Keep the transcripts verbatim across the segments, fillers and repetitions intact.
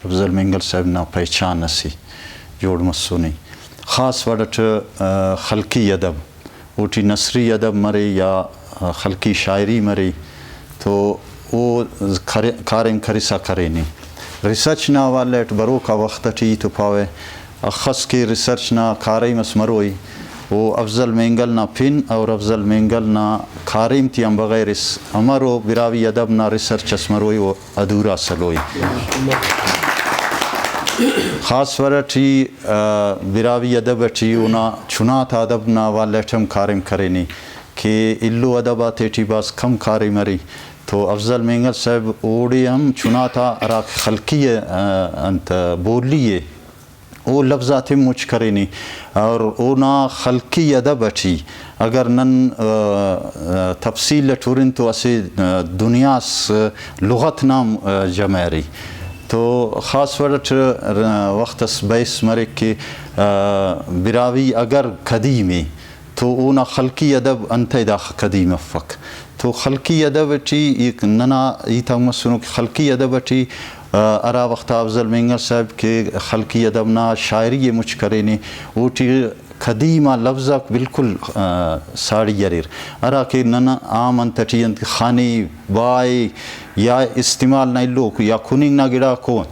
افضل مینگل صاحب نا پہچان اسے جوڑ مسنے۔ خاص وڑ اٹ، آ، خلقی ادب، اوٹی نثری ادب مرے یا، آ، خلقی شاعری مرے تو او کرے-، کاریم کرسا کرینے۔ ریسرچ نا حوالہ اٹ بروک آ وخت اٹی تو پاوہ اخس کہ ریسرچ نا کاریم اس مروئی، او افضل مینگل نا پن اور افضل مینگل نا کاریم تیان بغیر اس امرو براہوئی ادب نا ریسرچ اس مروئی، او ادھورا سلوئی۔ خاص وڑ اٹی، آ، براہوئی ادب اٹی اونا چنا تا ادب نا حوالہ اٹ ہم کاریم کرینے کہ ایلو ادب آتے ٹی بھاز کم کاریم ارے، تو افضل مینگل صاحب اوڑے ہم چنا تا ہرا خلقی ءِ، آ، انت بولی ءِ، او لفظ آتے مچ کرینے اور اونا خلقی ادب اٹی اگر نن، آ، آ، تفصیل اٹ ہرن تو اسہ، آ، دنیا اس لغت نا ہم، آ، جمع ارے۔ تو خاص وڑ اٹ، آ، وخت اس بحث مریک کہ، آ، براہوئی اگر قدیم ءِ تو اونا خلقی ادب انتئے داخہ قدیم افک؟ تو خلقی ادب ٹی ای-، ننا ہیت آک مسنو کہ خلقی ادب ٹی، آ، ہرا وخت آ افضل مینگل صاحب کہ خلقی ادب نا شاعری ءِ مچ کرینے، اوٹی قدیم آ لفظ آک بالکل، آ، ساڑی اریر، ہرا کہ نن عام انت ٹی انت خانے، بائے یا استعمال نا ایلوک یا کننگ نا گڑاکو۔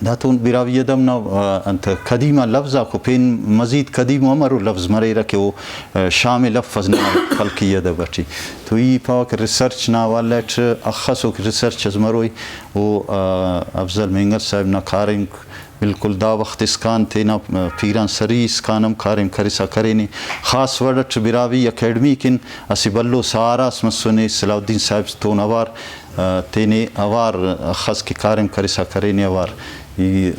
داتون براہوئی ادب نا، آ، انت قدیم آ لفظ آکو پین مزید قدیم و امرو لفظ مریرہ کہ او، آ، شامل اف ننا خلقی ادب ٹی۔ تو ای پاوہ کہ ریسرچ نا حوالہ اٹ اخسو کہ ریسرچ اس مروئی، او، آ، افضل مینگل صاحب نا کاریم بالکل دا وخت اسکان تینا، آ، پیران سری اسکان ہم کاریم کرسا کرینے۔ خاص وڑ اٹ براہوئی اکیڈمی کن اسہ بھلو سہارا اس مسنے صلاح الدین صاحب تون اوار۔ آ، تینے اوار اخس کہ کاریم کرسا کرینے اوار۔ ای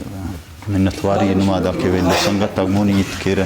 منت واری نما دا کہ ویل سنگت آک مونی ہیت کیرہ۔